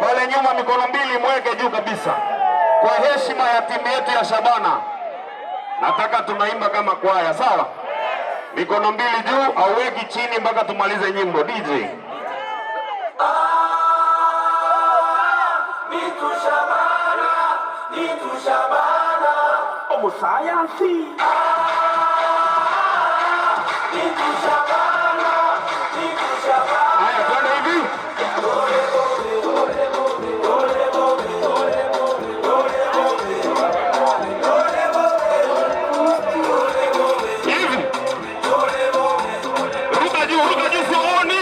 Pale nyuma mikono mbili mweke juu kabisa. Kwa heshima ya timu yetu ya Shabana. Nataka tunaimba kama kwaya, sawa? Mikono mbili juu, auweki chini mpaka tumalize nyimbo. DJ. Omusayansi. Haya, twende hivi. Hivi. Ruka juu sioni.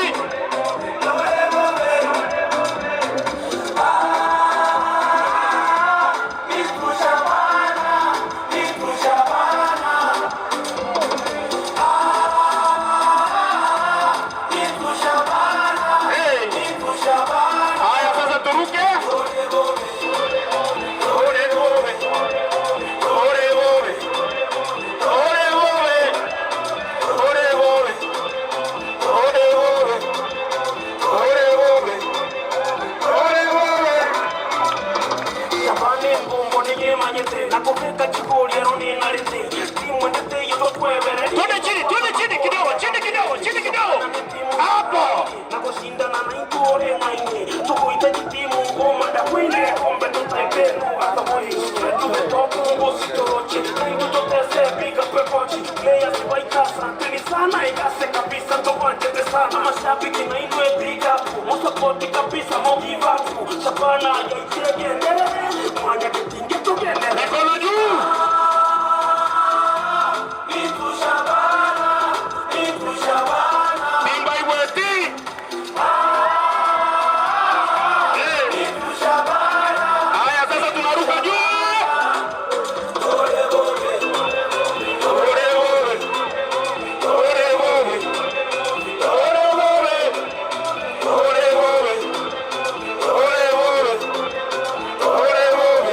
Hey. Haya, sasa turuke. Ore bobe. Ore bobe. Ore bobe. Ore bobe. Ore bobe. Ore bobe. Ore bobe. Shabane ngombo niyemanyete nakufika chikoliero ninalite timu ndete yotwebereri. Twende chini kidogo, chini kidogo, chini kidogo. Hapo. Nakushindana na intore naine tukuhitaji timu ngoma ndakwine kombe tutaipenu asamoi straight to the top ngositoroche tutotese piga pepochi players waika asanteni sana igase kabisa towanjete sana mashabiki na inwe piga musapoti kabisa mo give up Shabana yaitegendere mwanya kitinge tugendere. Mikono juu. Itu Shabana, itu Shabana. Simba Iweti. Hey. Itu Shabana. Haya, sasa tunaruka juu. Ore bobe. Ore bobe. Ore bobe. Ore bobe. Ore bobe. Ore bobe. Ore bobe.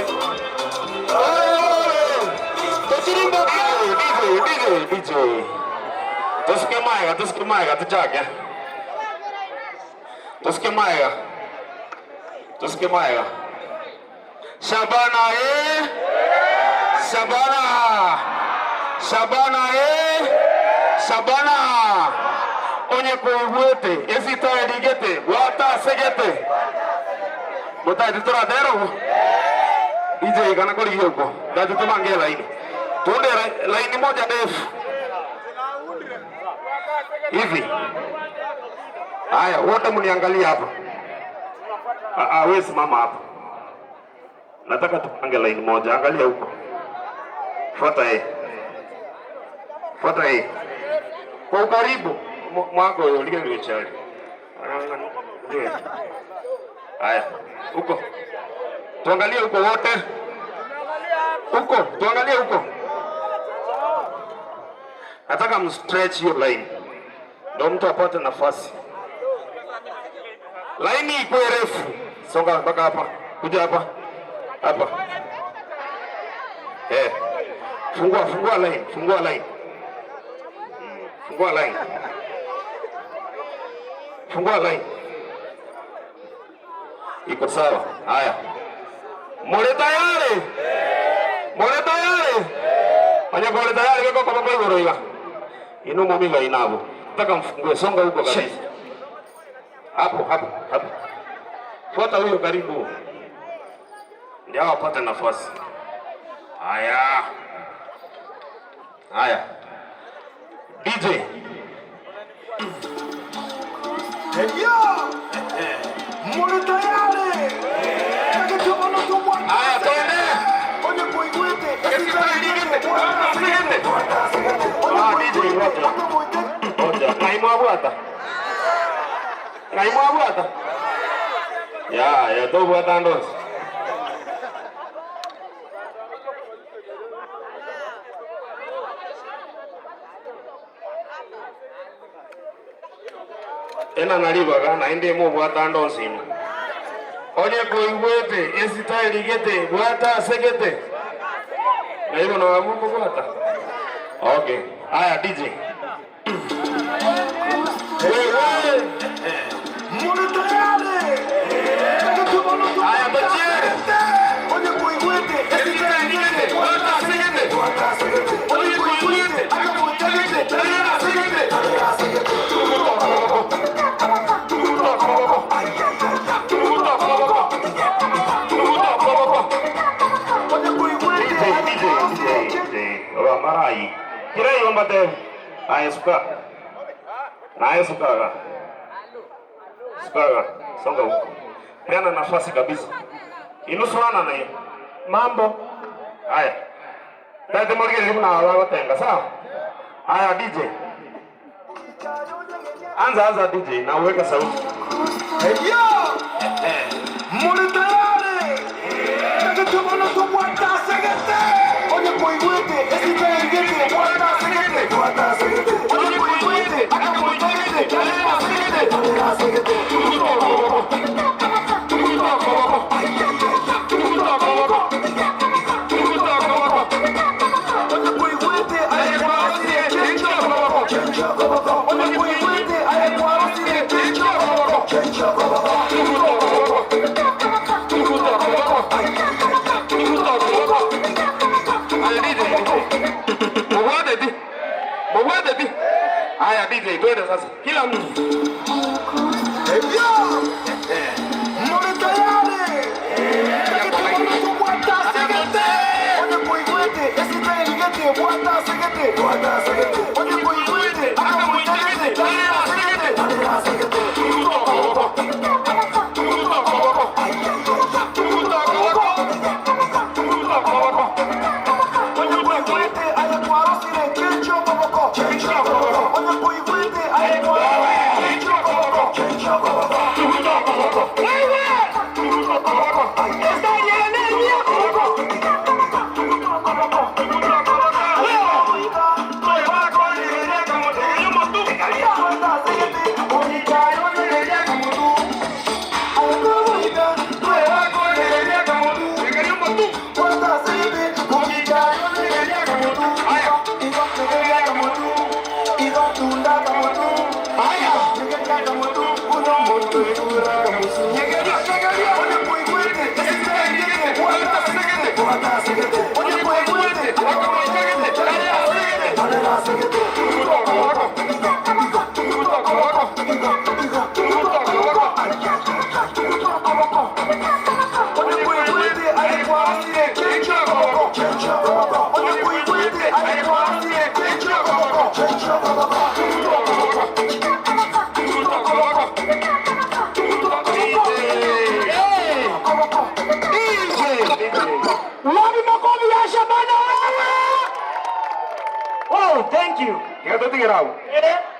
Tusirimbo DJ, DJ, DJ. Tusikie maega, tusikie maega, tuchake. Tusikie maega. Tusikie maega. Shabana eh? Shabana. Shabana eh? Shabana. Onye kuigwete, esitaerigete, gwata segete. Mutaiti turatero. DJ kana kuri huko. Ndati tumange laini. Tuende laini moja ndefu. Hivi. Haya, wote mniangalie hapa. Ah, ah, wewe simama hapa. Nataka tupange laini moja. Angalia huko. Fuata hii. Fuata hii. Kwa ukaribu mwako huyo lige lichali. Haya, huko. Tuangalie huko wote. Huko, tuangalie huko. Nataka mstretch hiyo line. Ndio mtu apate nafasi. Laini ikuwe refu. Songa mpaka hapa. Kuja hapa. Hapa. Eh. Fungua, fungua line, fungua line. Fungua line. Fungua line. Iko sawa. Haya. Mule tayari? Mule tayari? Onye kule tayari kwa kwa kwa igoro iga. Ino mami inabo. Nataka mfungue, songa huko kabisa. Hapo, hapo, hapo. Fuata huyo karibu. Ndio apate nafasi. Haya. Haya. DJ. Yo! Muli tayari! Haya, twende. Onye kuigwete. Ah, DJ, ngoja. Ngoja. Naimwabwata. Naimwabwata. Ya, ya tobwata ndosi. Ena nalibaga naende mobwata ndosi. Onye kuigwete esitaili gete bwata segete. Na hivyo na wamungu bwata. Okay. Haya DJ. Wewe. Muli tayari! Mbate. Haya suka. Na suka. Suka. Songa huko. Peana nafasi kabisa. Inusuana na hiyo. Mambo. Haya. Tate morgeli kuna watenga sawa? Haya DJ. Anza anza DJ na uweka sauti. Hey yo! Muri tayari! Tumono tumwata segete! Onye kuigwete, esitaigete, mwata segete, mwata segete. Onye kuigwete, akamuigwete, kalera segete, kalera segete. Onye kuigwete, ayekwarosire, chencho koboko, chencho koboko. Onye kuigwete, ayekwarosire, chencho koboko, chencho koboko. Haya DJ, twende sasa. Kila mtu. Hey yo! Muri tayari! Onye kuigwete, esitaigete, mwata segete, mwata segete. Onye kuigwete, akamuigwete, kalera segete, kalera segete. Onye kuigwete, ayekwarosire, chencho koboko, chencho koboko. Onye kuigwete, ayekwarosire, chencho koboko, chencho koboko. Wapi makofi ya Shabana wewe? Oh, thank you. Katotigirau. Eh.